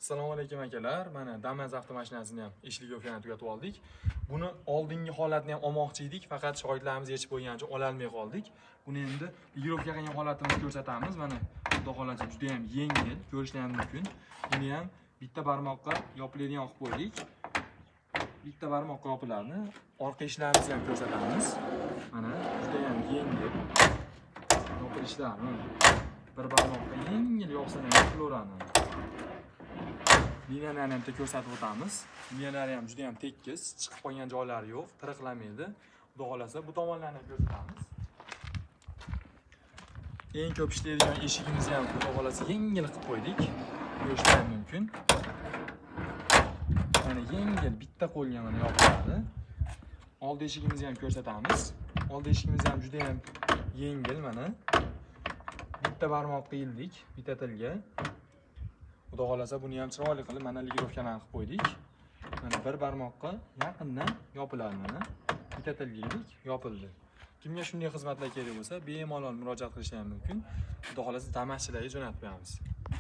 Assalomu alaykum, akalar. Mana, Damas avtomashinasini ham eshik tugatib oldik. Buni oldingi holatini ham olmoqchi edik, faqat shohidlarimiz yechib qo'ygani uchun ololmay qoldik. Buni endi ligirovka qilgan holatimizni ko'rsatamiz. Mana, xudo xohlasa, juda ham yengil, ko'rishlar ham mumkin. Buni ham bitta barmoqqa yopiladigan qilib qo'ydik. Bitta barmoqqa yopiladi. Orqa eshiklarimizni ham ko'rsatamiz. Mana, juda ham yengil. Yopilishlari bir barmoqqa yengil yopsa ham yopilaveradi. Liniyalarni ham bitta ko'rsatib o'tamiz. Liniyalari ham juda ham tekis, chiqib qolgan joylari yo'q, tiriqlamaydi. Xudo xohlasa, bu tomonlarni ham ko'rsatamiz. Eng ko'p ishlaydigan eshigimizni ham, xudo xohlasa, yengil qilib qo'ydik. Ko'rishlar ham mumkin. Mana, yengil bitta qo'lga mana yopiladi. Oldi eshigimizni ham ko'rsatamiz. Oldi eshigimiz ham juda ham yengil, mana. Bitta barmoqqa ildik, bitta tilga. Xudo xohlasa, buni ham chiroyli qilib mana ligirovkalarni qilib qo'ydik. Mana, bir barmoqqa yaqindan yopiladi, mana. Bitta tilga ildik, yopildi. Kimga shunday xizmatlar kerak bo'lsa, bemalol murojaat qilishlari mumkin. Xudo xohlasa, Damaschilarga jo'natib qo'yamiz.